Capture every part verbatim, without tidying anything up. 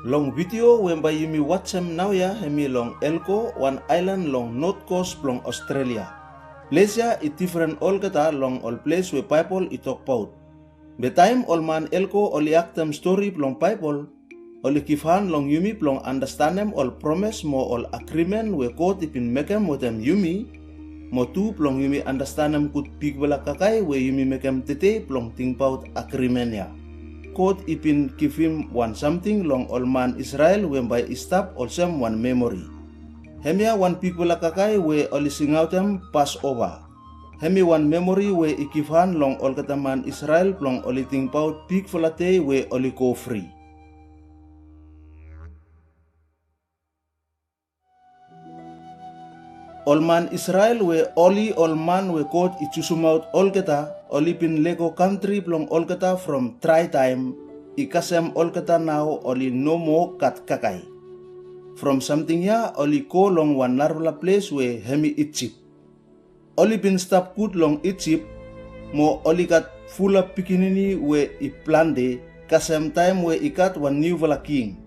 Long vidio we bae yumi wajem naoia hemi long Elcho, wan aelan long not kos blong Australia. Ples ia i defren olgeta long ol ples we Baebol i tokbaot. Be taem ol man Elcho oli aktem stori blong Baebol, oli givhan long yumi blong andastanem ol promes mo ol agrimen we God i bin mekem wetem yumi, mo tu blong yumi andastanem gud bigfala kakae we yumi mekem tede blong tingbaot agrimen ia. God i bin givim wan samting long ol man Isrel we bae i stap olsem wan memori. Hemia wan bigfala kakae we oli singaotem Pasova. Hemi wan memori we i givhan long olgeta man Isrel blong oli tingbaot bigfala dei we oli go fri. Ol man Isrel we oli ol man we God i jusumaot olgeta, oli bin lego kantri blong olgeta from drae taem, i kasem olgeta nao oli no moa gat kakae. From samting ia oli go long wan narafala ples we hemi Ijip. Oli bin stap gud long Ijip, mo oli gat fulap pikinini we i plante, kasem taem we i gat wan niufala king.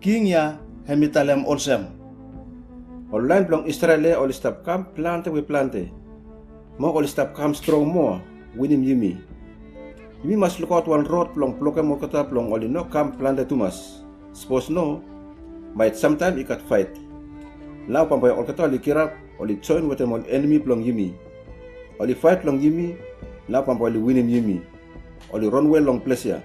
King ia hemi talem olsem, ol laen blong Isrel ia oli stap kam plante we plante, mo oli stap kam strong moa, winim yumi. Yumi mas lukaot wan rod blong blokem olgeta blong oli no kam plante tumas. Sapos no, maet samtaem i gat faet. Nao bambae olgeta oli girap, oli joen wetem ol enemi blong yumi. Oli faet long yumi, nao bambae oli winim yumi. Oli ronwe long ples ia.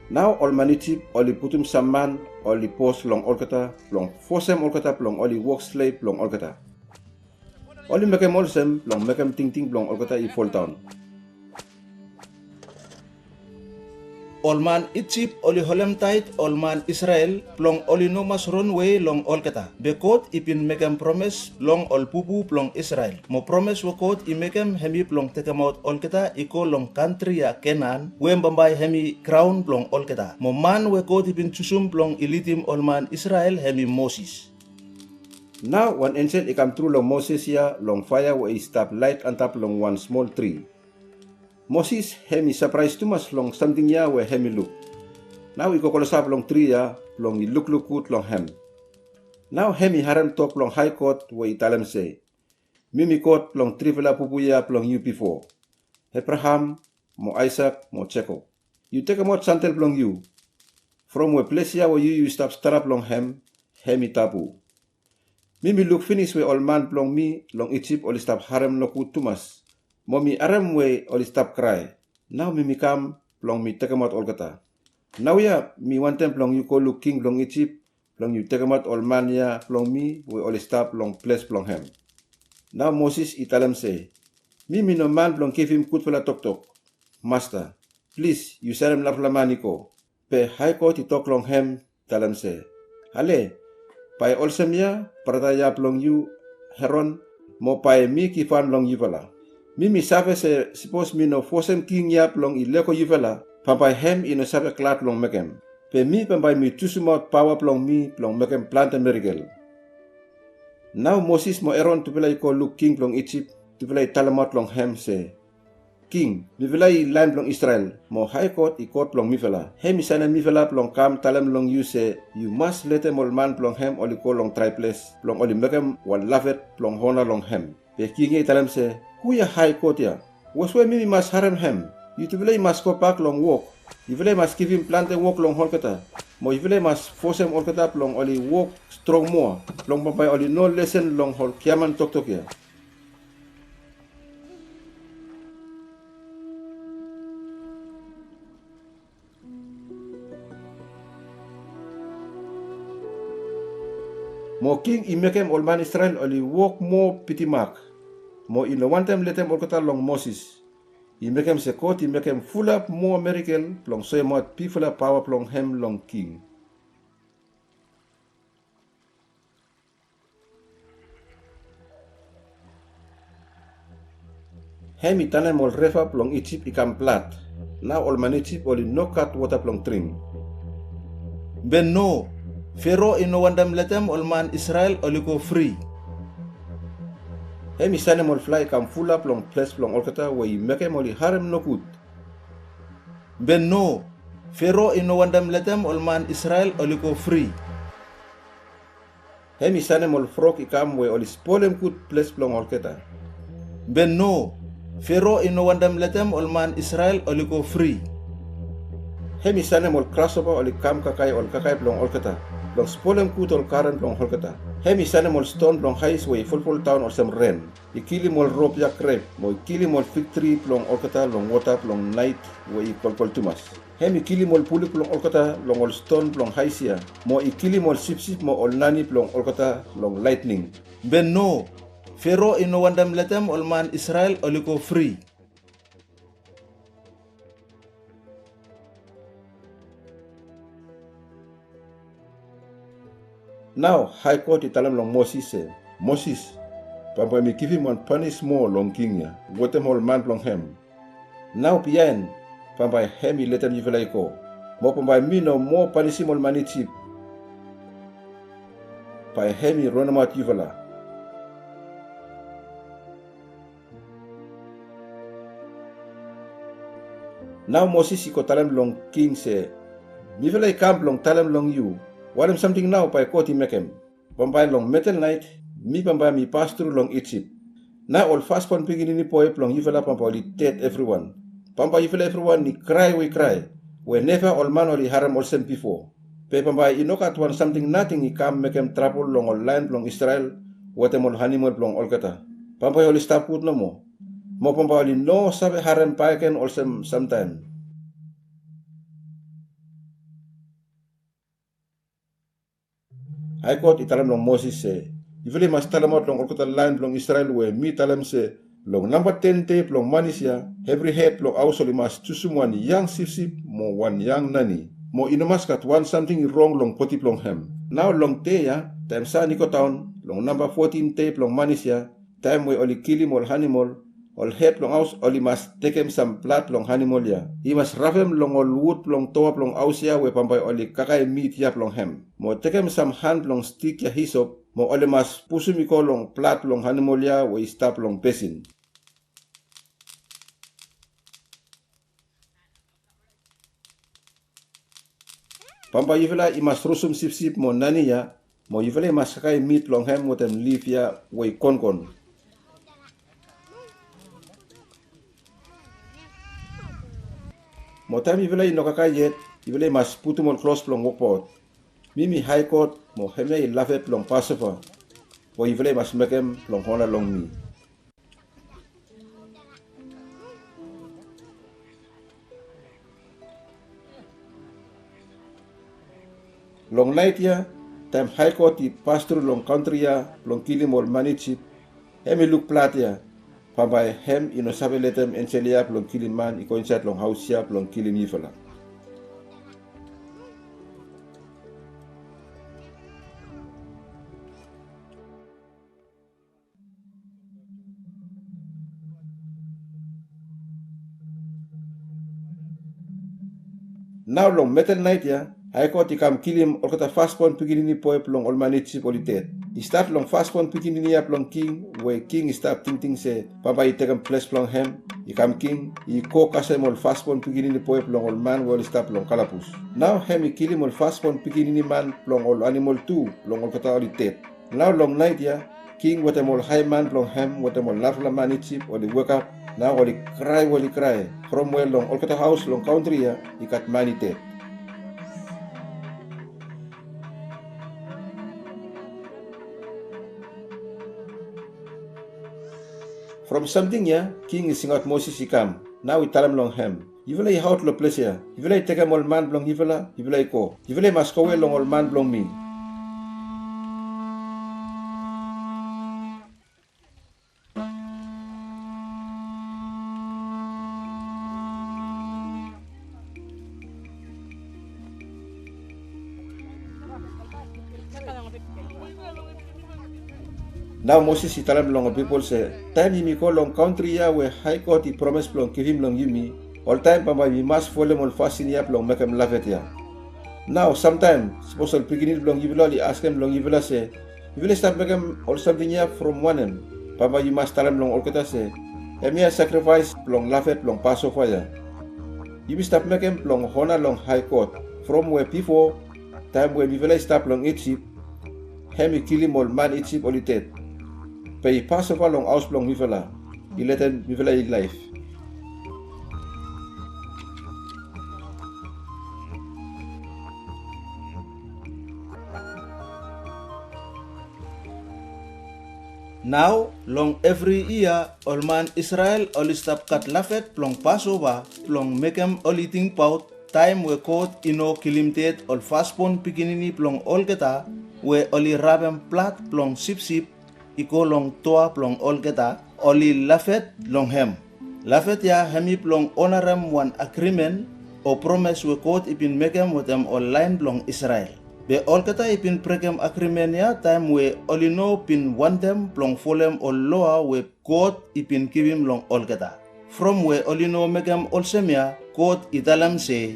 Nao ol man Ijip oli putum sam man oli bos long olgeta blong fosem olgeta blong oli wok slef blong olgeta. Oli mekem olsem blong mekem tingting blong olgeta i foldaon. Ol man Ijip oli holemtaet ol man Isrel blong oli no mas ronwe long olgeta. Be God i bin mekem promes long ol bubu blong Isrel. Mo promes we God i mekem hemi blong tekemaot olgeta i go long kantri ia Kenan, we bambae hemi graon blong olgeta. Mo man we God i bin jusum blong i lidim ol man Isrel hemi Moses. Nao wan enjel i kamtru long Moses ia long faea we i stap laet antap long wan smol tri. Moses hemi sapraes tumas long samting ia we hemi luk. Nao i go klosap long tri ia blong i lukluk gud long hem. Nao hemi harem tok blong Hae God we i talem se, mi mi God blong trifala bubu ia blong yu bifo, Abraham, mo Aesak, mo Jekob. Yu tekemaot sandel blong yu, from we ples ia we yu yu stap stanap long hem, hemi tabu. Mi mi luk finis we ol man blong mi long Ijip oli stap harem nogud tumas, mo mi harem we oli stap krae. Nao mi mi kam blong mi tekemaot olgeta. Naoia mi wantem blong yu go luk king blong Ijip, blong yu tekemaot ol man ia blong mi we oli stap long ples blong hem. Nao Moses i talem se, mi mi no man blong givim gudfala toktok. Masta, plis yu sendem narafala man i go. Be Hae God i tok long hem, talem se, ale, bae olsem ia brata ia blong yu Aron, mo bae mi givhan long yufala. Mi mi save se sapos mi no fosem king ia blong i lego yufala, bambae hem i no save glad long mekem. Be mi bambae mi jusumaot paoa blong mi blong mekem plante merikel. Nao Moses mo Aron tufala i go luk king blong Ijip, tufala i talemaot long hem se, king, mifala i laen blong Isrel, mo Hae God i God blong mifala. Hem i sendem mifala blong kam talem long yu se yu mas letem ol man blong hem oli go long drae ples blong oli mekem wan lafet blong ona long hem. Be king ia i talem se, hu ia Hae God ia? Weswe mi mi mas harem hem? Yutufala i mas gobak long wok. Yufala i mas givim plante wok long olgeta, mo yufala i mas fosem olgeta blong oli wok strong moa, blong bambae oli no lesen long ol giaman toktok ia. Mo king i mekem ol man Isrel oli wok moa bitim mak, mo i no wantem letem olgeta long Moses. I mekem se God i mekem fulap moa merikel blong soemaot bigfala paoa blong hem long king. Hem i tanem ol riva blong Ijip i kam blad. Nao ol man Ijip oli no gat wota blong dring. Be no, Fero i no wantem letem ol man Isrel oli go fri. Hem i sendem ol flae i kam fulap long ples blong olgeta we i mekem oli harem nogud. Be no, Fero i no wantem letem ol man Isrel oli go fri. Hem i sanem ol frog i kam we oli spolem gud ples blong olgeta. Be no, Fero i no wantem letem ol man Isrel oli go fri. Hem i sanem ol grasopa oli kam kakae ol kakae blong olgeta, blong spolem gud ol garen blong olgeta. Hem i sanem ol ston blong hais we i folfoldaon olsem ren. I kilim ol rop ya grep, mo i kilim ol figtri blong olgeta long wota blong naet we i kolkol tumas. Hem i kilim ol buluk blong olgeta long ol ston blong hais ya, mo i kilim ol sipsip mo ol nani blong olgeta long laetning. Be no, Fero i no wantem letem ol man Isrel oli go fri. Nao Hae God i talem long Moses se, Moses, bambae mi givim wan panis moa long king ya wetem ol man blong hem. Nao biaen bambae hem i letem yufala i go, mo bambae mi no moa panisim ol man Ijip. Bae hem i ronemaot yufala. Nao Moses i go talem long king se, mifala i kam blong talem long yu wanem samting nao bae God i mekem. Bambae long medel naet mi bambae mi pastru long Ijip. Nao ol fasbon pikinini boe blong yufala bambae oli ded evriwan. Bambae yufala evriwan i krae we i krae we neva ol man oli harem olsem bifo. Be bambae i no gat wan samting nating i kam mekem trabol long ol laen blong Isrel wetem ol animol blong olgeta. Bambae oli stap gud nomo, mo bambae oli no save harem bakegen olsem samtaem. Hae God i talem long Moses se, yufala i mas talemaot long olgeta laen blong Isrel we mi talem se, long namba ten dei blong manis ya, evri hed blong haos oli mas jusum wan yang sipsip mo wan yang nani, mo i no mas gat wan samting i rong long bodi blong hem. Nao long dei ya, taem san i godaon, long namba fotin dei blong manis ya, taem we oli kilim ol animol, ol hed blong haos oli mas tekem sam blad blong animol ya. I mas rabem long ol wud blong doa blong haos ya we bambae oli kakae mit ya blong hem, mo tekem sam han blong stik ya hisop, mo oli mas pusum i go long blad blong animol ya we i stap long besin. Bambae yufala i mas rusum sipsip mo nani ya, mo yufala i mas kakae mit long hem wetem lif ya we i konkon. Mo taem yufala i no kakae yet, yufala i mas putum ol klos blong wokbaot. Mi mi Hae God, mo hemia i lafet blong Pasova we yufala i mas mekem blong ona long mi. Long naet ya, taem Hae God i pastru long kantri ya blong kilim ol man Ijip, hem i luk blad ya. Bambae hem i no save letem enjel ya blong kilim man i go insaed long haos ya blong kilim yufala. Nao long medel naet ya, Hae God i kam kilim olgeta fasbon pikinini boe blong ol man Ijip oli ded. I stat long fasbon pikinini ya blong king, we king i stap tingting se bambae i tekem ples blong hem, i kam king, i go kasem ol fasbon pikinini boe blong ol man we oli stap long kalabus. Nao hem i kilim ol fasbon pikinini man blong ol animol tu blong olgeta oli ded. Nao long naet ya, king wetem ol haeman blong hem wetem ol narafala man Ijip oli wekap. Nao oli krae we oli krae from we long olgeta haos long kantri ya i gat man i ded. From samting ya king i singaot Moses i kam. Nao i talem long hem, yufala i aot long ples ya. Yufala i tekem ol man blong yufala, yufala i go. Yufala i mas gowe long ol man blong mi. Nao Moses i talem long ol pipol se, taem yumi go long kantri ya we Hae God i promes blong givim long yumi, oltaem bambae yumi mas folem ol fasin ya blong mekem lafet ya. Nao samtaem sapos ol pikinini blong yufala oli askem long yufala se, yufala i stap mekem ol samting ya from wanem? Bambae yu mas talem long olgeta se, hemia sakrifaes blong lafet blong Pasova ya. Yumi stap mekem blong ona long hae god. From we bifo, taem we mifala i stap long Ijip, hem i kilim ol man Ijip oli ded. Be i Pasova long haos blong mifala, i letem mifala i laef. Nao long evri yia ol man Isrel oli stap gat lafet blong Pasova blong mekem oli tingbaot taem we God i no kilim ded ol fasbon pikinini blong olgeta we oli rabem blad blong sipsip i go long doa blong olgeta, oli lafet long hem. Lafet ya hemi blong onarem wan agrimen o promes we God i bin mekem wetem ol laen blong Isrel. Be olgeta i bin brekem agrimen ya taem we oli no bin wantem blong folem ol loa we God i bin givim long olgeta. From we oli no mekem olsem ya, God i talem se,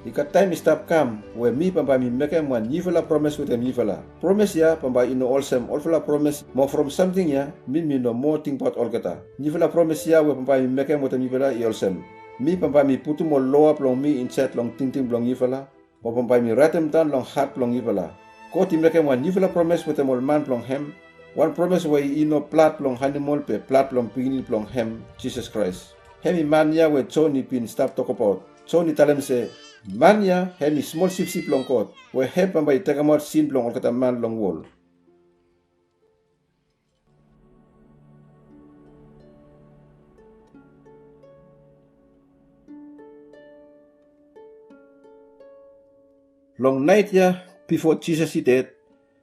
i gat taem i stap kam we mi bambae mi mekem wan niufala promes wetem yufala. Promes ya bambae i no olsem olfala promes, mo from samting ya mi mi no moa tingbaot olgeta. Niufala promes ya we bambae mi mekem wetem yufala i olsem, mi bambae mi putum ol loa blong mi insaed long tingting blong yufala, mo bambae mi raetemdaon long hat blong yufala. God i mekem wan niufala promes wetem ol man blong hem, wan promes we i no blad blong anamol be blad blong pikinini blong hem, Jisas Kraes. Hem i man ya we Jon i bin stap tokbaot. Jon i talem se, man ya hem i smol sipsip blong God we hem bambae i tekemaot sin blong olgeta man long wol. Long naet ya bifo Jisas i ded,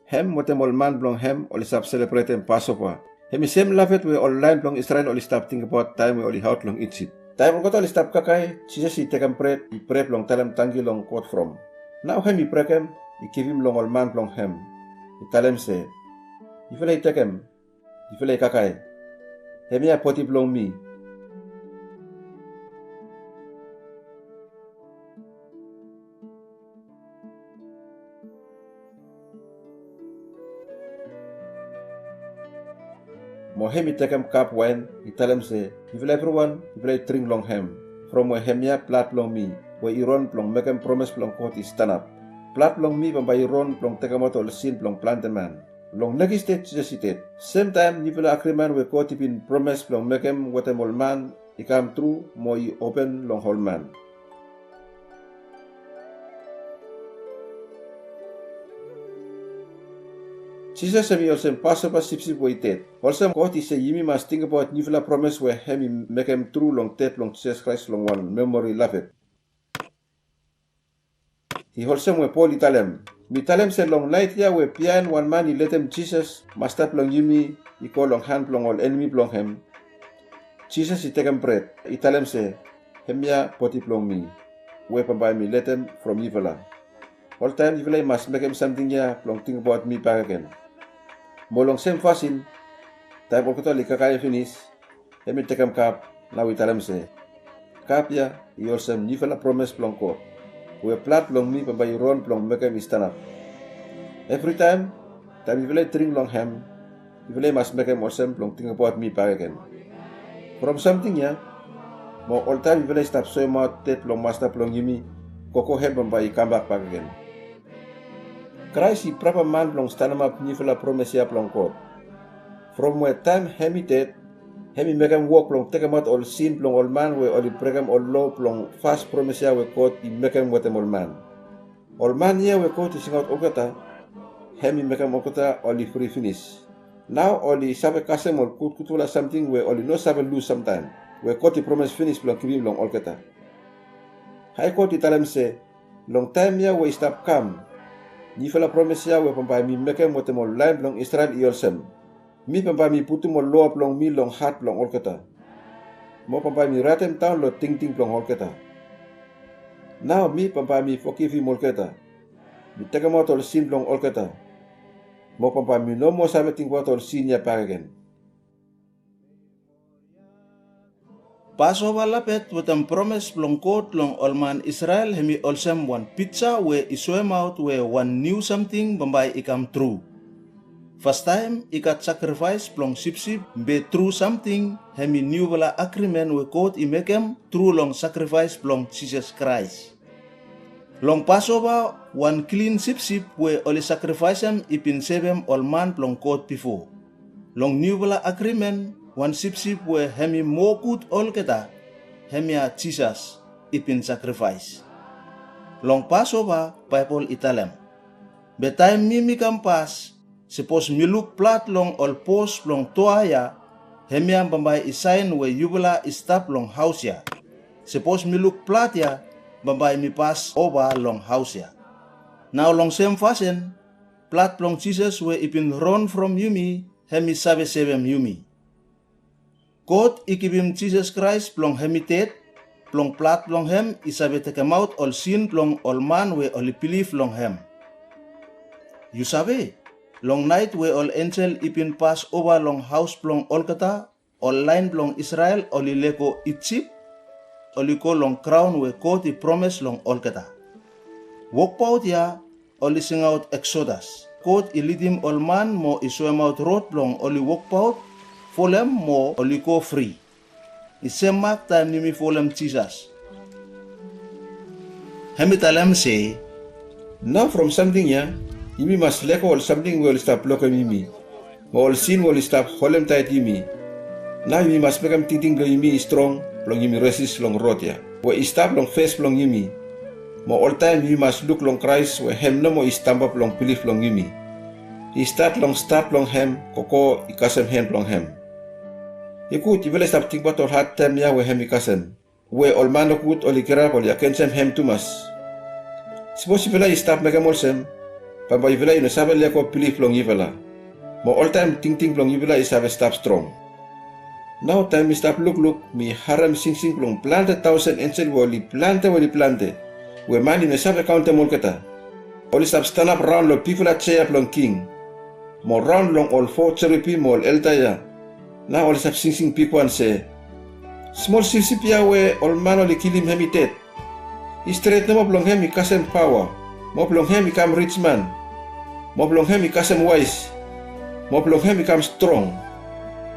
hem wetem ol man blong hem oli stap selebretem Pasova. Hem i sem lafet we ol laen blong Isrel oli stap tingbaot taem we oli aot long Ijip. Taem olgeta oli stap kakae, Jisas i tekem bred, i prea blong talem tangkiu long God from. Nao hem i brekem, i givim long ol man blong hem, i talem se, yufala i tekem, yufala i kakae. Hemia bodi blong mi. Mo hem i tekem kap waen, i talem se, yufala evriwan, yufala i dring long hem. From we hemia blad blong mi, we i ron blong mekem promes blong God i stanap. Blad blong mi bambae i ron blong tekemaot ol sin blong plante man. Long nekis dei Jisas i ded. Semtaem niufala agrimen we God i bin promes blong mekem wetem ol man i kamtru mo i open long ol man. Jisas hem i olsem Pasova sipsip we i ded. Olsem God i se yumi mas tingbaot niufala promes we hem i mekem tru long ded blong Jisas Kraes long wan memori lafet. I olsem we Pol i talem. Mi talem se long naet ya we biaen wan man i letem Jisas, Masta blong yumi, i go long han blong ol enemi blong hem. Jisas i tekem bred, i talem se, hemia bodi blong mi, we bambae mi letem from yufala. Oltaem yufala i mas mekem samting ya blong tingbaot mi bakegen. Mo long sem fasin, taem olgeta oli kakae finis, hem i tekem kap, nao i talem se, kap ya i olsem niufala promes blong God, we blad blong mi bambae i ron blong mekem i stanap. Evritaem, taem yufala i dring long hem, yufala i mas mekem olsem blong tingbaot mi bakegen. From samting ya, mo oltaem yufala i stap soemaot ded blong Masta blong yumi, gogo hem bambae i kambak bakegen. Kraes i prapa man blong stanemap niufala promes ya blong God. From we taem hem i ded, hem i mekem wok blong tekemaot ol sin blong ol man we oli brekem ol loa blong fas promes ya we God i mekem wetem ol man. Ol man ya we God i singaot olgeta, hem i mekem olgeta oli fri finis. Nao oli save kasem ol gudgudfala samting we oli no save lus samtaem, we God i promes finis blong givim long olgeta. Hae God i talem se, long taem ya we i stap kam, niufala promes ya we bambae mi mekem wetem ol laen blong Isrel i olsem, mi bambae mi putum ol loa blong mi long hat blong olgeta, mo bambae mi raetemdaon long tingting blong olgeta. Nao mi bambae mi fogivim olgeta, mi tekemaot ol sin blong olgeta, mo bambae mi no moa save tingbaot ol sin ya bakegen. Pasova lafet wetem promes blong God long ol man Isrel hem i olsem wan pija we i soemaot we wan niu samting bambae i kamtru. Fastaem i gat sakrifaes blong sipsip, be tru samting hemi niufala agrimen we God i mekem tru long sakrifaes blong Jisas Kraes. Long Pasova, wan klin sipsip we oli sakrifaesem i bin sevem ol man blong God bifo. Long niufala agrimen, wan sipsip we hemi moa gud olgeta, hemia Jisas i bin sakrifaes. Long Pasova, Baebol i talem, be taem mi mi kam pas, sapos mi luk blad long ol pos blong doa ya, hemia bambae i saen we yufala i stap long haos ya. Sapos mi luk blad ya, bambae mi pas ova long haos ya. Nao long sem fasin, blad blong Jisas we i bin ron from yumi, hemi save sevem yumi. God i givim Jisas Kraes blong hemi ded, blong blad blong hem i save tekemaot ol sin blong ol man we oli bilif long hem. Yu save, long naet we ol enjel i bin pas ova long haos blong olgeta, ol laen blong Isrel oli lego Ijip, oli go long graon we God i promes long olgeta. Wokbaot ya, oli singaot Eksodas. God i lidim ol man mo i soemaot rod blong oli wokbaot, folem mo oli go fri. I sem mak taem yumi folem Jisas. Hemi talem se, nao from samting ya, yumi mas lego ol samting we oli stap blokem yumi, mo ol sin we oli stap holemtaet yumi. Nao yumi mas mekem tingting blong yumi i strong, blong yumi resis long rod ya we i stap long fes blong yumi. Mo oltaem yumi mas luk long Kraes we hem nomo i stamba blong bilif blong yumi. I stat long stat blong hem, gogo i kasem hen blong hem. I gud yufala i stap tingbaot ol hadtaem ya we hem i kasem, we ol man nogud oli girap oli agensem hem tumas. Sapos yufala i stap mekem olsem, bambae yufala i no save lego bilif blong yufala, mo oltaem tingting blong yufala i save stap strong. Nao taem mi stap lukluk, mi harem singsing blong plante taosen enjel we oli plante, we oli plante, we man i no save kaontem olgeta. Oli stap stanap raon long bigfala jea blong king, mo raon long ol fo jerubim mo ol elda ya. Nao oli stap singsing bigwan se, smol sipsip ya we ol man oli kilim hem i ded. I stret nomo blong hem i kasem paoa, mo blong hem i kam rijman, mo blong hem i kasem waes, mo blong hem i kam strong.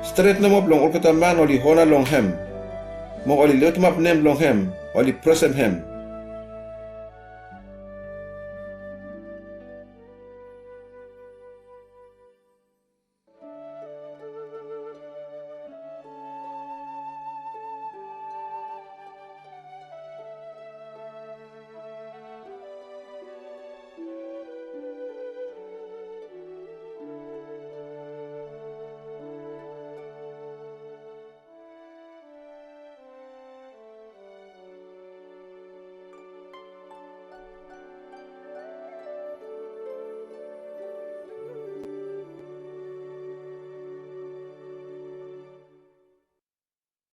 Stret nomo blong olgeta man oli ona long hem, mo oli leftemap nem blong hem, oli presem hem.